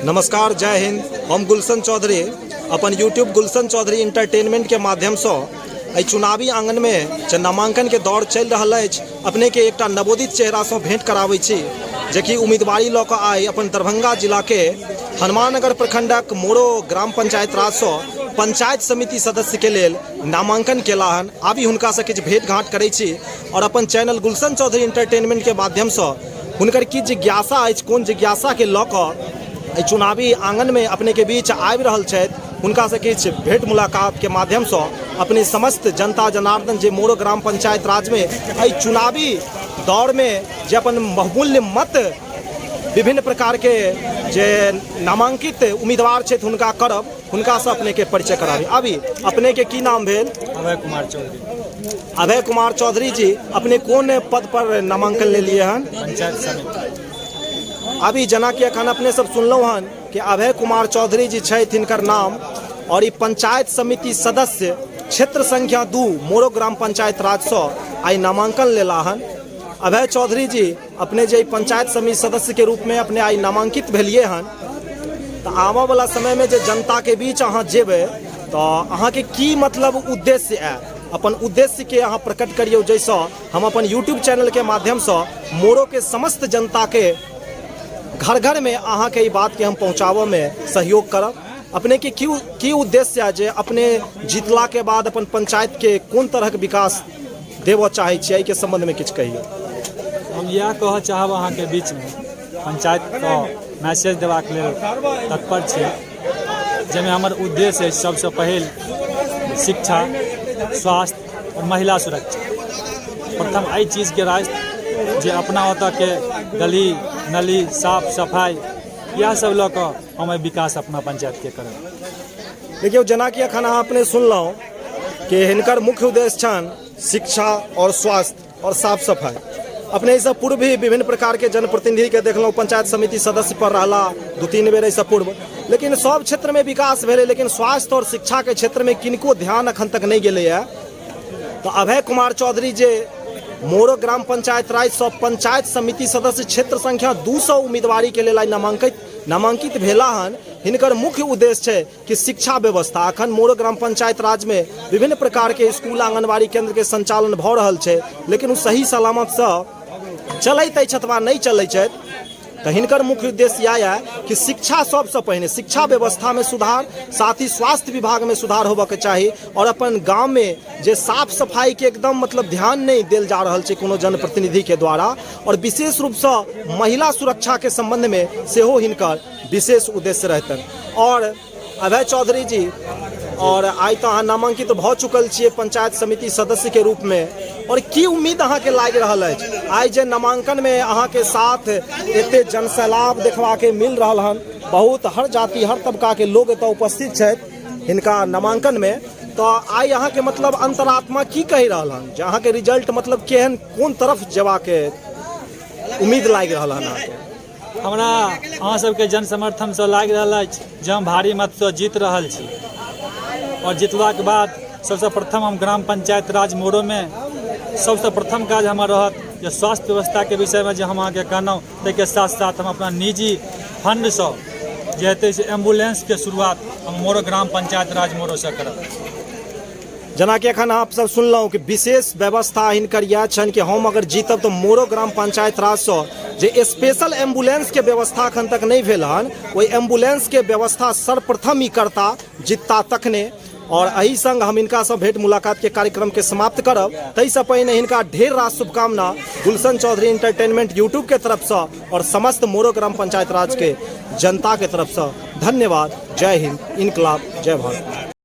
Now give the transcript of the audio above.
नमस्कार, जय हिंद। हम गुलशन चौधरी अपन यूट्यूब गुलशन चौधरी एंटरटेनमेंट के माध्यमसँ एहि चुनावी आंगनमे जे नामांकनके दौर चलि रहल अछि, अपनेके एकटा नवोदित चेहरासँ भेंट कराबै छी, जेकि उम्मीदवारी लऽ कऽ आइ अपन दरभंगा जिलाके हनुमाननगर प्रखंडक मोरो ग्राम पंचायत राजसँ पंचायत समिति सदस्यके लेल नामांकन केला हन। आबि हुनकासँ किछु भेंट घाँट करै छी आओर अपन चैनल गुलशन चौधरी एंटरटेनमेंटके माध्यमसँ हुनकर की जिज्ञासा अछि, कोन जिज्ञासाके लऽ कऽ एहि चुनावी आंगनमे अपनेके बीच आबि रहल छथि, हुनकासँ किछु भेंट मुलाकातके माध्यमसँ अपने समस्त जनता जनार्दन जे मोरो ग्राम पंचायत राजमे एहि चुनावी दौरमे जे अपन बहुमूल्य मत विभिन्न प्रकारके जे नामांकित उम्मीदवार छथि हुनका करब, हुनकासँ अपनेके परिचय कराबी। अभी अपनेके की नाम भेल? अभय कुमार चौधरी। अभय कुमार चौधरी जी, अपने कोन पद पर नामांकन लेलिए हन? पंचायत समिति। अभी जेनाकि एखन अपने सब सुनलहुँ हन कि अभय कुमार चौधरी जी छथि हिनकर नाम, और ई पंचायत समिति सदस्य क्षेत्र संख्या 2 मोरो ग्राम पंचायत राजसँ आइ नामांकन लेला हन। अभय चौधरी जी, अपने जे पंचायत समिति सदस्य के रूप में अपने आइ नामांकित भेलिए हन, तऽ आबऽ वाला समय में जे जनता के बीच अहाँ जेबै तऽ अहाँके की मतलब उद्देश्य है, अपन उद्देश्य के अहाँ प्रकट करियौ, जाहिसँ हम अपन यूट्यूब चैनल के माध्यमसँ मोरो के समस्त जनता के घर घर में अहाँके ई बात के हम पहुँचाबऽ में सहयोग करब। अपने के की उद्देश्य है जे अपने जीतला के बाद अपन पंचायत के कोन तरहक विकास देबऽ चाहै छियै, एहिके सम्बन्धमे किछु कहियौ। हम इएह कहऽ चाहब अहाँके बीचमे पंचायतके मैसेज देबाक लेल तत्पर छी, जाहिमे हमर उद्देश्य अछि सबसँ पहिल शिक्षा, स्वास्थ्य आओर महिला सुरक्षा। प्रथम एहि चीजके रास्ते जे अपना ओतऽके गली नली साफ सफाइ इएह सब लऽ कऽ हम एहि विकास अपना पंचायतके करब। देखियौ, जेनाकि एखन अहाँ अपने सुनलहुँ कि हिनकर मुख्य उद्देश्य छनि शिक्षा आओर स्वास्थ्य और साफ सफाई। अपने एहिसँ पूर्व भी विभिन्न प्रकारके जनप्रतिनिधिके देखलहुँ पंचायत समिति सदस्य पर रहला 2-3 बेर एहिसँ पूर्व, लेकिन सब क्षेत्रमे विकास भेलै, लेकिन स्वास्थ्य और शिक्षाके क्षेत्रमे किनको ध्यान अखन तक नहि गेलैए। तऽ अभय कुमार चौधरी जे मोरो ग्राम पंचायत राजसँ पंचायत समिति सदस्य क्षेत्र संख्या 200 उम्मीदवारीके लेल आइ नामांकित भेला हन, हिनकर मुख्य उद्देश्य छै कि शिक्षा व्यवस्था। अखन मोरो ग्राम पंचायत राजमे विभिन्न प्रकारके स्कूल आंगनबाड़ी केंद्रके संचालन भऽ रहल छै, लेकिन ओ सही सलामतसँ चलैत अछि अथवा नहि चलैत छथि। तऽ हिनकर मुख्य उद्देश्य इएह यऽ कि शिक्षा सबसँ पहिने शिक्षा व्यवस्थामे सुधार, साथ ही स्वास्थ्य विभागमे सुधार होबऽके चाही, आओर अपन गाममे जे साफ सफाइके एकदम मतलब ध्यान नहि देल जा रहल छै कोनो जनप्रतिनिधिके द्वारा, आओर विशेष रूपसँ महिला सुरक्षाके सम्बन्धमे सेहो हिनकर विशेष उद्देश्य रहतनि। आओर अभय चौधरी जी, और आइ तऽ अहाँ नामांकित भऽ चुकल छियै पंचायत समिति सदस्यके रूपमे, और की उम्मीद अहाँके लागि रहल अछि आइ जे नामांकनमे अहाँके साथ एते जनसैलाब देखबाके मिल रहल हन, बहुत हर जाति हर तबकाके लोग एतऽ उपस्थित छथि हिनका नामांकनमे, तऽ आइ अहाँके मतलब अंतरात्मा की कहि रहल हन जे अहाँके रिजल्ट मतलब केहन कोन तरफ जेबाके उम्मीद लागि रहल हन अहाँके? हमरा अहाँ सबके जन समर्थनसँ लागि रहल अछि जे हम भारी मतसँ जीत रहल छी, आओर जितलाके बाद सबसँ प्रथम हम ग्राम पंचायत राज मोरोमे सबसँ प्रथम काज हमर रहत जे स्वास्थ्य व्यवस्थाके विषयमे जे हम अहाँके कहलहुँ, ताहिके साथ साथ हम अपना निजी फण्डसँ जे हेतै से एम्बुलेंसके शुरुआत हम मोरो ग्राम पंचायत राज मोरोसँ करब। जेनाकि एखन आप सब सुनलहुँ कि विशेष व्यवस्था हिनकर इएह छनि कि हम अगर जीतब तऽ मोरो ग्राम पंचायत राजसँ जे स्पेशल एम्बुलेंसके व्यवस्था एखन तक नहि भेल हन, ओहि एम्बुलेंसके व्यवस्था सर्वप्रथम ई करता जीतता तखने। और एहि संग हम हिनकासँ भेंट मुलाकातके कार्यक्रमके समाप्त करब, ताहिसँ पहिने हिनका ढेर रास शुभकामना गुलशन चौधरी एंटरटेनमेंट यूट्यूबके तरफसँ और समस्त मोरो ग्राम पंचायत राजके जनताके तरफसँ। धन्यवाद। जय हिंद, इनकलाब, जय भारत।